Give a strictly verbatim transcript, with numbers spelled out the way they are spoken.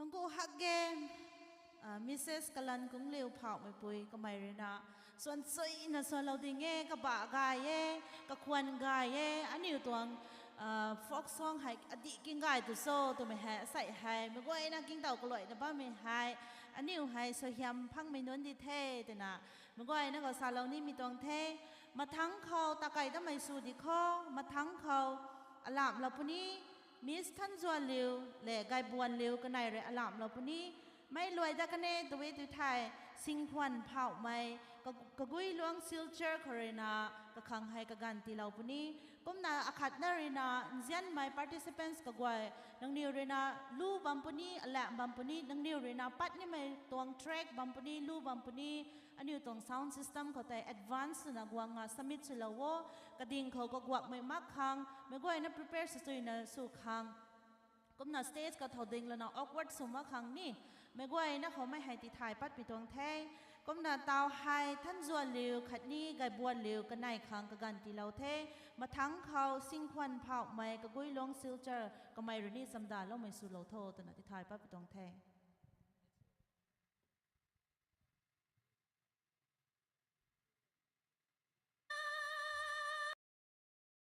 Tangku hak ge, Mrs Kalan Kungliu Phauhmeipui kamei ruina, suan suina suanlou ding e, kabah gay e, kakhwan gay e, aniu tuang folk song hei adih king gay tu cho twmei hei asei hei meic guayna kingtow kaluaina bammei hei, aniu hei suaihiam phangmei nunc di the twna meic guayna khou salou nimei tuang the. Mathangc khou takei damei sw di kho, mathangc khou alamhlou puni, Miss Thanzuanliu le Gaibuanliu kanei rui alamhlou puni. Meic luai dat kan e tw e tu thei, Singkhwan Phauhmei, Kaguiluang Silchar khou ruina kakhang hei kaganv tiilou puni. Kumna akhatna ruina nzianmei participants kaguay, nangniw ruina lu bam puni, alamh bam puni, nangniw ruina pat nimei tuang track bam puni, lu bam puni, aniu tuang sound system khou tei advance swna guang a submit swlou o, kading khou kaguakmei mak khang meic guayna prepare swsuina sw khang. Kumna stage khou thow ding lana awkward sw mak khang ni, meic guayna khoumei hei tithay patpui tuang the. Kumna taw hei Thanzuanliu khatni Gaibuanliu kanei khang kaganv tiilou the. Mathangc khou Singkhwan Phauhmei, Kaguiluang Silchar kamei rui ni chamdaloumei swlou tho twna tithay patpui tuang the.